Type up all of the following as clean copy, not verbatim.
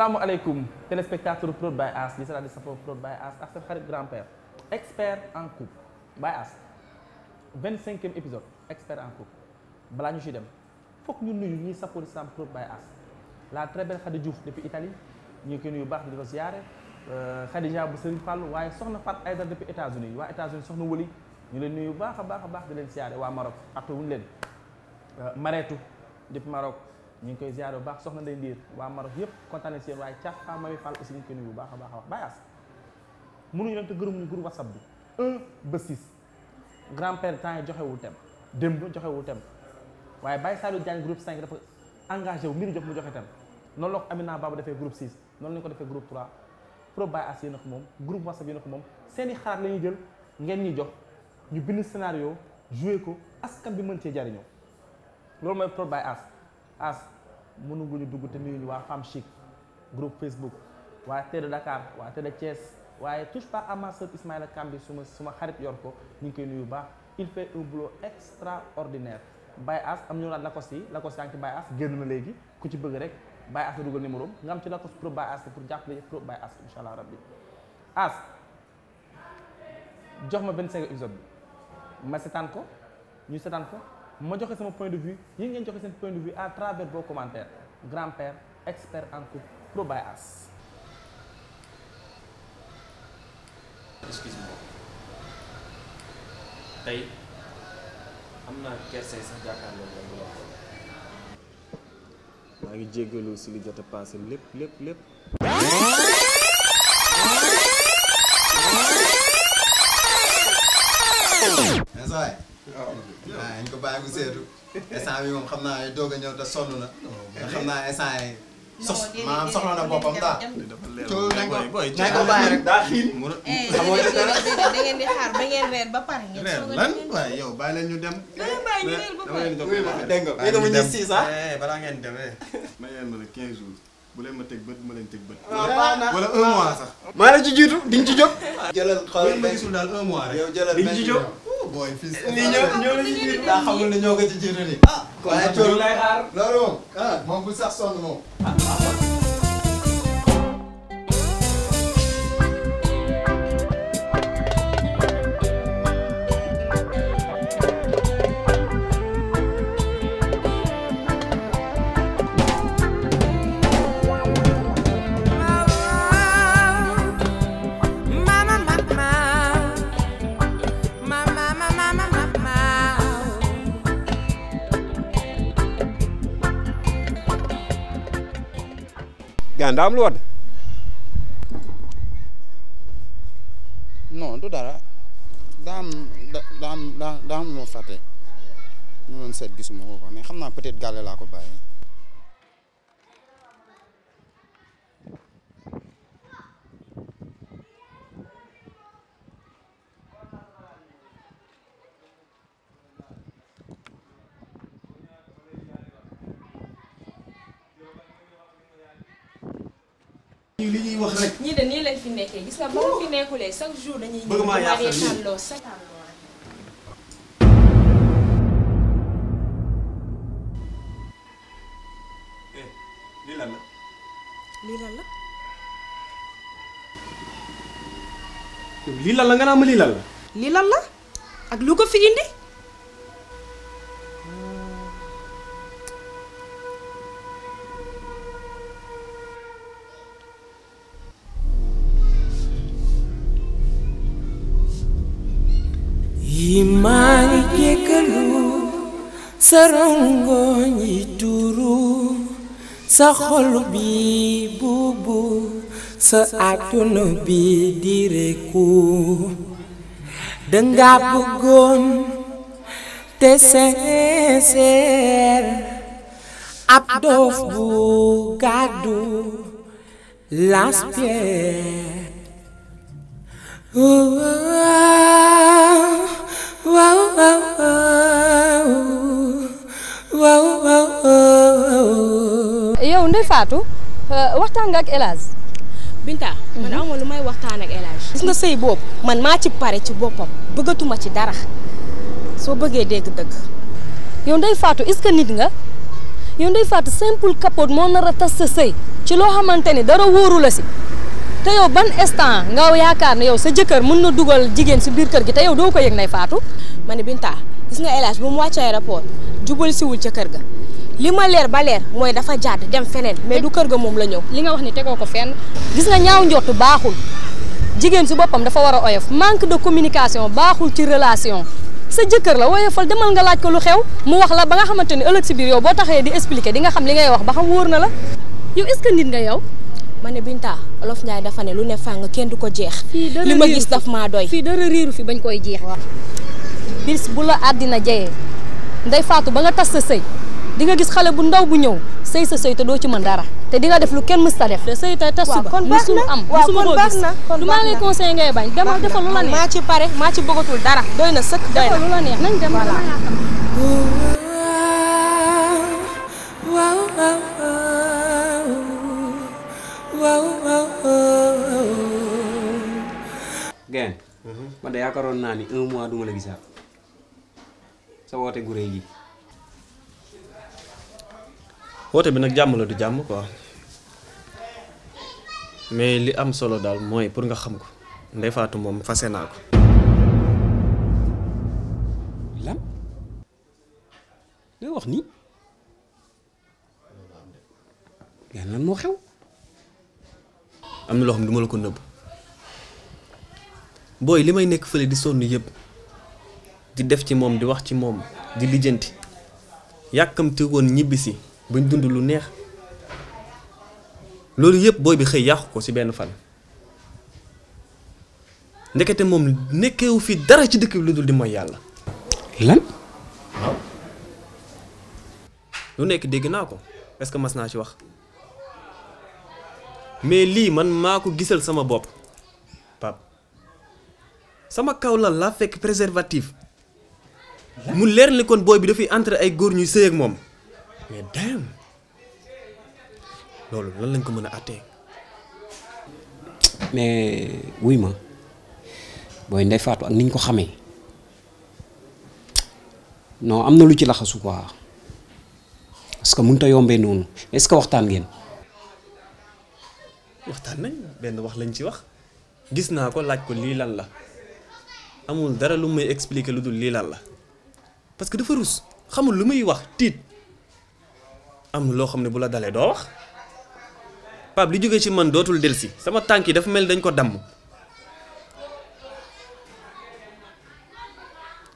salaamualeykum téléspectateur Prod by As li sa di safo Prod by As ak seen xarit grand-père expert en couple by As 25e épisode expert en couple balaa ñu ci dem fokk ñu nuyu ñi safo di sam Prod by As la très belle Khady Diouf depuis Italie ñu ngi koy nuyu baax di ko ziare Khadija bu Serigne Fallou waaye soxna Fat Aïda depuis États-Unis waa États-Unis soxna Woli ñu leen nuyu baax a baax di leen ziare waa Maroc fàtte wuñu leen Mareetu depuis Maroc ñu ngi koy ziare bu baax soxna Ndeye Ndiir waa Maroc yëpp kontaan nañ si yéen waaye Thiat Faa Mami Fall aussi ñu ngi koy nuyu bu baax a baax Baye As mënuñu leen te gërëmuñu groupe WhatsApp bi 1 ba 6 grand-père temps yi joxewul tem démb joxewul tem waaye Baye Saliou Diagne groupe 5 dafa engagé wu mbiri jox mu joxe tem noonu la ko Amina Baba defee groupe 6 noonu la ñu ko defee groupe 3 Prod by As yéen a ko moom groupe WhatsApp yéen a ko moom seen i xalaat la ñuy jël ngeen ñuy jox ñu bind scénario joué ko askan bi mën cee jariñoo loolu mooy Prod by As mënuñu dugg te nuyu ñu waa Femme Chic groupe Facebook waa Télé Dakar waa Télé Thiès waaye touche pas à ma sœur Ismaïla Kambi suma xarit yor ko ñu ngi koy nuyu baax il fait un boulot extraordinaire Baye As am ñu naan Lacoste yi Lacoste yaa ngi ci Baye As génn na léegi ku ci bëgg rek Baye As la dugal numéro nga am ci Lacoste Prod by As pour jàppale Prod by As incha allah rabbi As jox ma 25 épisode bi ma seetaan ko ñu seetaan ko ma joxe sama point de vue yéen ngeen joxe seen point de vue à travers vos commentaires grand-père expert en couple Prod by As. excuse-moi tey am naa kersa sax jàkkaarloo la wax maa ngi jéggalu si li jot a passé lépp mais saa yi waaw ñu ko bàyyi bu seetu instant bi moom xam naa ne doog a ñëw te sonn na te xam naa instant yi maanaam soxla na boppam daal coow nañ ko bàyyi rek daa xiin da ngeen di xaar ba ngeen reer ba pare ngeen reer lan waaye yow bàyyi leen ñu dem bàyyi ñu reer ba pare dégg nga yéen a mu ñu si sax balaa ngeen demee ma yeen ma la 15 jours bu leen ma teg bët ma leen teg bët wala 1 mois sax maa la ci jiitu di nga ci jóg jëlal xool ma gisul daal 1 mois rek yow jëlal di nga ci jóg booy fii nii ñoo la ci jiitu daa xamul ne ñoo ko ci jiitu ni waaye coow lay xaar loolu moom moom bu sax sonn moom gaa ndaa am lu wadd non du dara daa am lu ma fàtte ñu doon seet gisuma ko mais xam naa peut-être gàlle laa ko bàyyi. li ñuy wax rek ñii de nii lañ fi nekkee gis nga ba mu fi nekkulee chaque jour dañuy bëgg maa yàqal lii tàlloo sa tàlloo lii lan la lii lan la lii lan la nga naa ma lii lan la lii lan la ak lu ko fi indi yi maa ngi jéggalu sa rongoñ yi tuuru sa xol bi buubu sa àdduna bi direeku danga bëggoon te sincère ab dof bu gàddu lance-pierre yow Ndeye Fatou waxtaan nga ak El Hadj Binta man aw ma lu may waxtaan ak El Hadj gis nga sëy boobu man maa ci pare ci boppam bëggatuma ci dara soo bëggee dégg dëgg yow Ndeye Fatou est-ce que nit nga yow Ndeye Fatou simple capote moo nar a tas sa sëy ci loo xamante ni dara wóoru la si te yow ban instant nga yaakaar ne yow sa jëkkër mën na dugal jigéen si biir kër gi te yow doo ko yëg Ndeye Fatou. ma ne Binta gis nga El Hadj bu mu wàccee aéroport jubal siwul ca kër ga li ma leer ba leer mooy dafa jàdd dem feneen mais du kër ga moom la ñëw. li nga wax ni tegoo ko fenn gis nga ñaaw njott baaxul jigéen si boppam dafa war a oyof manque de communication baaxul ci relation sa jëkkër la woyofal demal nga laaj ko lu xew mu wax la ba nga xamante ni ëllëg si biir yow boo taxee di expliquer di nga xam li ngay wax ba xam wóor na la yow est-ce que nit nga yow. ma ne Binta Olof Ndiaye dafa ne lu ne fàng kenn du ko jeex. li ma gis daf maa doy. fii dara riiru fi bañ koy jeex. bis bu la àddina jeyee Ndeye Fatou ba nga tas sa sëy di nga gis xale bu ndaw bu ñëw sëy sa sëy te doo ci mën dara te di nga def lu kenn mës ta def te sëy te tas suba kon baax na waaw kon baax na du maa lay conseillé ngay bañ demal defal lu la neex. maa ci pare maa ci bëggatul dara doy na sëkk doy na defal lu la neex nañ dem Gain man de yaakaaroon naa ni 1 mois duma la gisaat sa woote gu rëy gi. woote bi nag jàmm la du jàmm quoi mais li am solo daal mooy pour nga xam ko Ndeye Fatou moom fase naa ko. lan lay wax nii Gain lan moo xew. am na loo xam ne du ma la ko nëbb booy li may nekk fële di sonn yëpp di def ci moom di wax ci moom di lijjanti yàkkamti woon ñibbisi bañ dund lu neex loolu yëpp booy bi xëy yàqu ko ci benn fan ndekete moom nekkewu fi dara ci dëkk bi lu dul di mooy yàlla. lan. waaw lu nekk dégg naa ko est-ce que mas naa ci wax mais lii man maa ko gisal sama bopp Pape sama kaw lal laa fekk préservatif mu leer ni kon booy bi dafay entrer ay góor ñuy sëy ak moom mais damn loolu lan lañ ko mën a àttee. mais wuy ma booy Ndeye Fatou ak niñ ko xamee non am na lu ci laxasu quoi parce que mënut a yombee noonu est-ce que waxtaan ngeen. waxtaan nañ benn wax lañ ci wax gis naa ko laaj ko lii lan la amul dara lu may expliquer lu dul lii lan la parce que dafa rus xamul lu muy wax tiit am loo xam ne bu la dalee doo wax Pape li jógee ci man dootul delsi sama tànk yi dafa mel dañ ko damm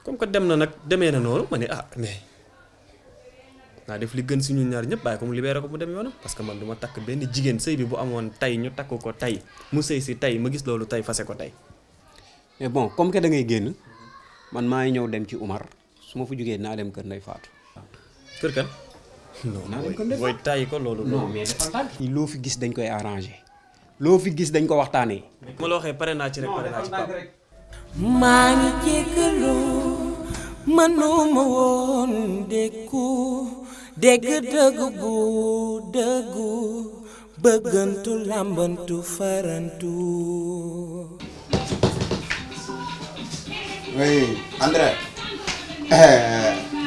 comme que dem na nag demee na noonu ma ne ah mais naa def li gën si ñun ñaar ñëpp bàyyi ko mu libéré ko mu dem yoonam parce que man du ma takk benn jigéen sëy bi bu amoon tey ñu takk ko tey mu sëy si tey ma gis loolu tey fase ko tey. mais bon comme que da ngay génn man maa ngi ñëw dem ci Umar su ma fa jógee naa dem kër Ndeye Fatou. kër kan. non booy tàyyi ko loolu. non mais dafa tàgg. loo fi gis dañ koy arrangé loo fi gis dañ ko waxtaanee. ma la waxee pare naa ci rek pare naa ci Pape. maa ngi jéggalu mënuma woon dékku dégg dëgg bu dëggu bëggantu làmbantu farantu. oui André.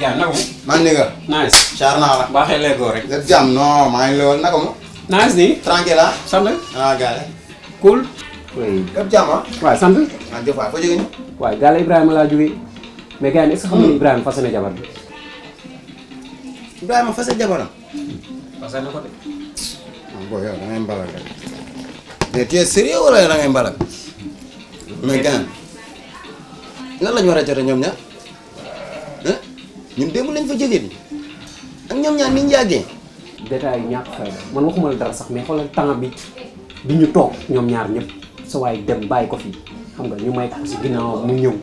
yaa naka mu. man ni nga. nice. char naa la. baaxee léegoo rek. lépp jàmm non maa ngi lool naka mu. nice nii. tranquille ah. sant. ah gars cool. lépp jàmm ah. waaw sant. ah jëf waay foo jógee nii. waaye Gala Ibrahima laa jógee mais gars yi est-ce que xam nga ni Ibrahima fas na jabar bi. Ibrahima fas jabaram. fas na ko de. booy yow da ngay mbalak rek. mais tu es sérieux wala da ngay mbalak. mais gars lan lañ war a jotee ñoom ñaar. ñun démb lañ fa jógee nii. ak ñoom ñaar ni ñu yàggee. détail yi ñàkk fayda man waxuma la dara sax mais xoolal temps bi ñu toog ñoom ñaar ñëpp sa waay dem bàyyi ko fi xam nga ñu may ko si ginnaaw mu ñëw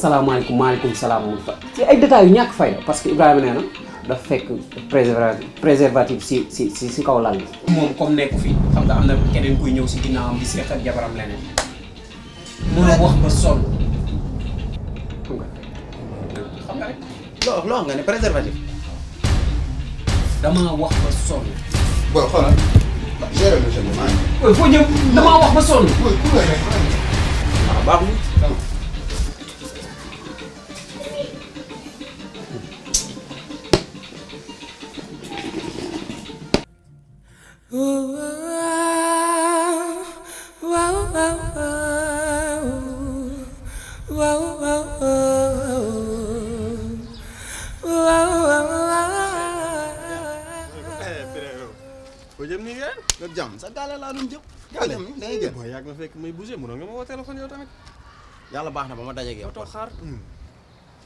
salaamaaleykum maaleykum salaam mu fa ci ay détails yu ñàkk fayda parce que Ibrahima nee na dafa fekk préservatif si kaw lal bi. moom comme nekku fi xam nga am na keneen kuy ñëw si ginnaawam di seet ak jabaram leneen mun a wax ba sonn xam nga rek. loo nga ne préservatif. damaa wax ba sonn. booy xoolal. gérer le jeune maa ngi. foo jëm damaa wax ba sonn. waaw baax na. jàmm sa gaale laa doon jëm. gaale da ngay gën. booy yàgg na fekk may bougé mënoon nga ma woo téléphone yow tamit. yàlla baax na ba ma dajeeg yow. toog xaar.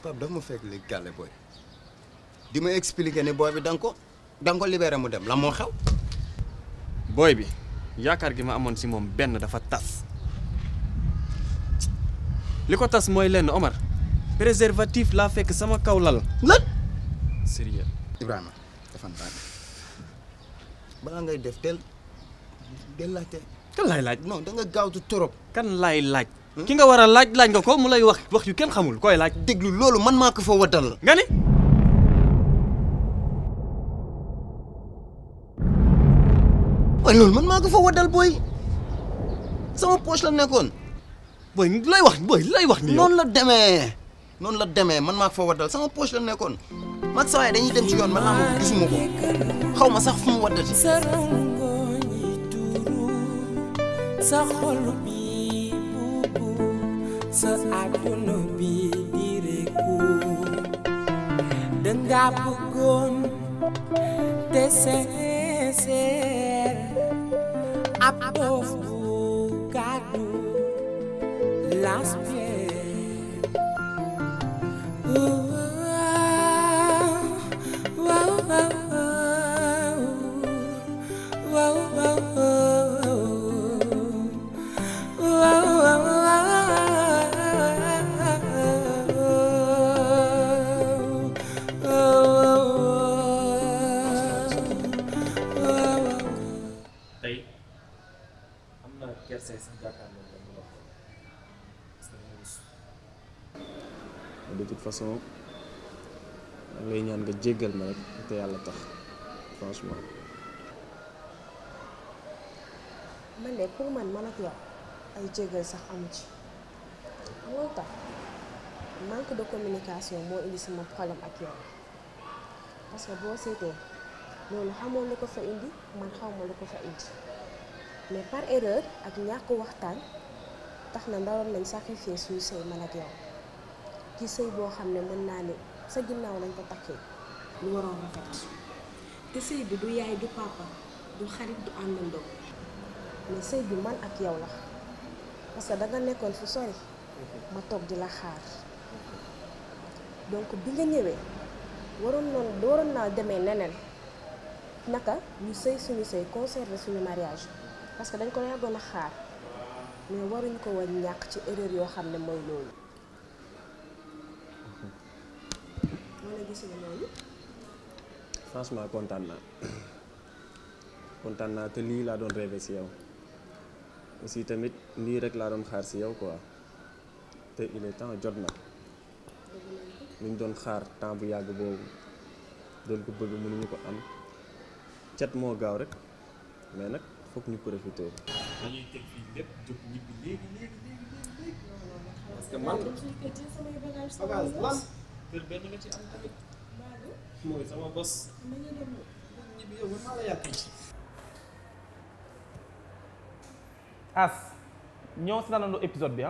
Pape dafa ma fekk léegi gàlle booy. di ma expliquer ni booy bi da nga ko libéré mu dem la moo xew. booy bi yaakaar gi ma amoon si moom benn dafa tas. li ko tas mooy lenn Omar. préservatif laa fekk sama kaw lal. lan. sérieux. Ibrahima dafa ndànk balaa ngay def del laajte. kan laay laaj. non da nga gaawtu trop. kan laay laaj. ki nga war a laaj nga ko mu lay wax yu kenn xamul koy laaj. déglu loolu man maa ko fa waddal. nga ni. waaye loolu man maa ko fa waddal booy sama poche la nekkoon. booy lay wax nii. noonu la demee man maa ko fa waddal sama poche la nekkoon. mag saa dañuy dem ci yoon man naa ko gisuma ko xaw ma sax fu mu waddati. sa rongoñ yi tuuru sa xol bi buubu sa àdduna bi di réeku danga bëggoon te sincère ab dof bu gàddu lance-pierre. de toute façon lay ñaan nga jéggal ma rek te yàlla tax franchement. man de pour man ak yow ay jéggal sax amu ci loolu tax manque de communication moo indi sama problème ak yow parce que boo seetee loolu xamoo lu ko fa indi man xaw ma lu ko fa indi mais par erreur ak ñàkk waxtaan tax na ndaroon nañ sacrifier suñu sëy man ak yow ci sëy boo xam ne mën naa ne sa ginnaaw lañ ko takkee lu waroon rafet te sëy bi du yaay du papa du xarit du àndandoo mais sëy bi man ak yow la parce que danga nekkoon fu sori ma toog di la xaar donc bi nga ñëwee waroon naa demee neneen naka ñu sëy suñu sëy conserver suñu mariage parce que dañ ko yàggoon a xaar mais waruñ ko woon ñàkk ci erreur yoo xam ne mooy loolu. wala gis nga loolu. franchement kontaan naa te lii laa doon rêvé si yow aussi tamit lii rek laa doon xaar si yow quoi te il est temps jot na lu ñu doon xaar temps bu yàgg boobu doon ko bëgg mënuñu ko am cat moo gaaw rek mais nag foog ñu profité. dañuy teg fii lépp jóg ñibbi léegi. parce que man kër benn nga ci am tamit mooy sama bos ñibbi yow maa la yàq ci. As ñoo si naanandoo épisode bi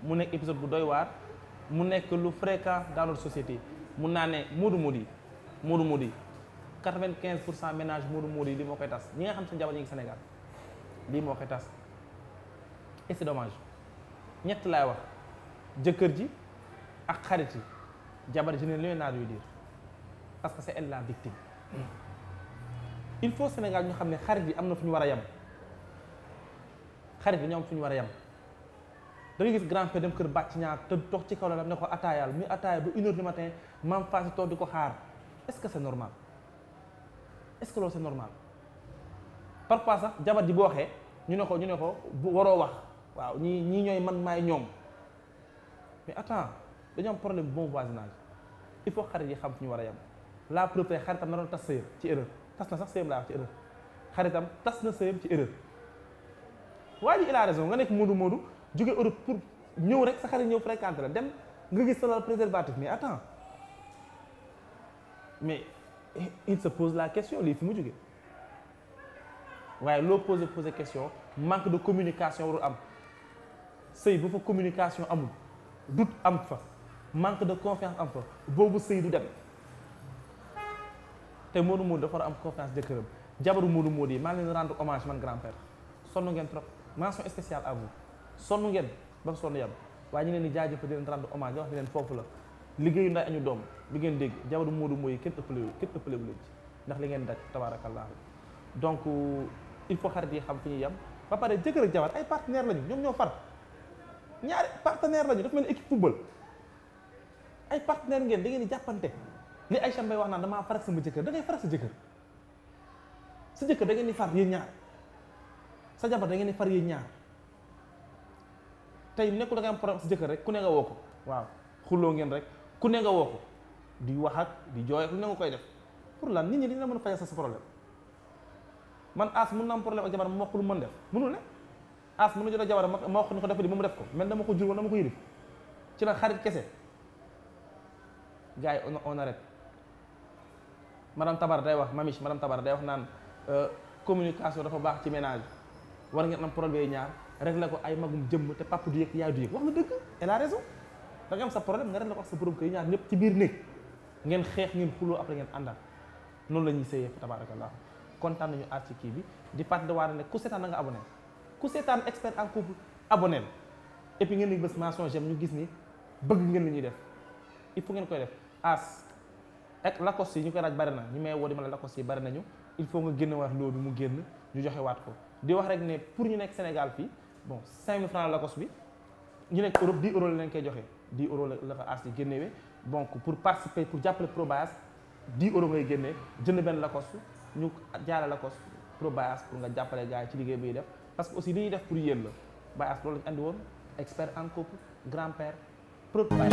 mu nekk épisode bu doy waar mu nekk lu fréquent dans notre société mun naa ne moodu yi 95% ménage moodu yi lii moo koy tas ñi nga xam seen jabar ñi ngi Sénégal lii moo koy tas et c'est dommage ñett laay wax jëkkër ji ak xarit yi jabar je n'ai rien à lui dire parce que c'est elle la victime il faut Sénégal ñu xam ne xarit yi am na fu ñu war a yem xarit yi ñoom fu ñu war a yem da ngay gis grand-père dem kër bàcc ñaar te toog ci kaw la ne ko ataayaal muy ataaya ba 1h du matin maam Fatou toog di ko xaar est-ce que c'est normal est-ce que loolu c'est normal parfois sax jabar ji boo waxee ñu ne ko waroo wax waaw ñii ñooy man maay ñoom mais attends dañu am problème bon voisinage il faut xarit yi xam fu ñu war a yem la preuve xaritam na doon tas sëyam ci erreur tas na sax sëyam laa wax ci erreur xaritam tas na sëyam ci erreur waa ji il a raison nga nekk moodu jóge Europe pour ñëw rek sa xarit ñëw fréquenter la dem nga gis sa préservatif mais attends mais il se pose la question lii fi mu jóge waaye loo poser question manque de communication warul am sëy bu fa communication amul doute am fa manque de confiance am fa boobu sëy du dem te moodu dafa war a am confiance jëkkëram jabaru Modou yi maa ngi leen rendre hommage man grand-père sonn ngeen trop mention spéciale à vous sonn ngeen ba sonn yam waaye ñu leen di jaajëfal di leen rendre hommage wax ni leen foofu la liggéeyu nday añu doom bi ngeen dégg jabaru Modou yi kenn ëppale bu leen ci ndax li ngeen daj tabarakallah donc il faut xarit yi xam fi ñuy yem ba pare jëkkër ak jabar ay partenaire lañu ñoom ñoo far ñaari partenaire lañu dafa mel ni équipe football ay partenaire ngeen da ngeen di jàppante li Aïcha Mbaye wax naan damaa far ak sama jëkkër da ngay far ak sa jëkkër da ngeen di far yéen ñaar sa jabar da ngeen di far yéen ñaar tey nekkul da nga am problème sa jëkkër rek ku ne nga woo ko waaw xuloo ngeen rek ku ne nga woo ko di wax ak di jooy ak lu ne nga koy def pour lan nit ñi dañ la mën a fajal sa problème man As mun na am problème ak jabar ma wax lu mën def mënul ne As mën na jot a jabar ma wax ni ko defe di ba mu def ko mel dama ko jur wala dama ko yërif ci la xarit kese gars yi on arrête madame Tabar day wax Mamiche madame Tabar day wax naan communication dafa baax ci ménage war ngeen am problème ñaar régler ko ay magum jëmm te papa du yëg yaay du yëg wax nga dëgg elle a raison da nga am sa problème nga régler ko ak sa borom kër ñaar ñëpp ci biir néeg ngeen xeex ngeen xuloo après ngeen àndal noonu la ñuy sëyee fa tabarakallah kontaan nañu aat ci kii bi di fàttali waane ne ku seetaan na nga abonné ku seetaan expert en couple abonné et puis ngeen di bës mention j'aime ñu gis ni bëgg ngeen li ñuy def il faut ngeen koy def As ak Lacoste yi ñu koy laaj bari na ñu may woo di ma la Lacoste yi bari nañu il faut nga génn waat loo bi mu génn ñu joxe waat ko di wax rek ne pour ñu nekk Sénégal fii bon 5000 francs Lacoste bi ñu nekk Europe 10 euros la leen koy joxe 10 euros la ko As di génnewee donc pour participer pour jàppale Probayas 10 euros ngay génnee jënd benn Lacoste ñu jaale Lacoste Probayas pour nga jàppale gars yi ci liggéey biy def parce que aussi li ñuy def pour yéen la Bayas loolu lañu andi woon expert en couple grand-père Probayas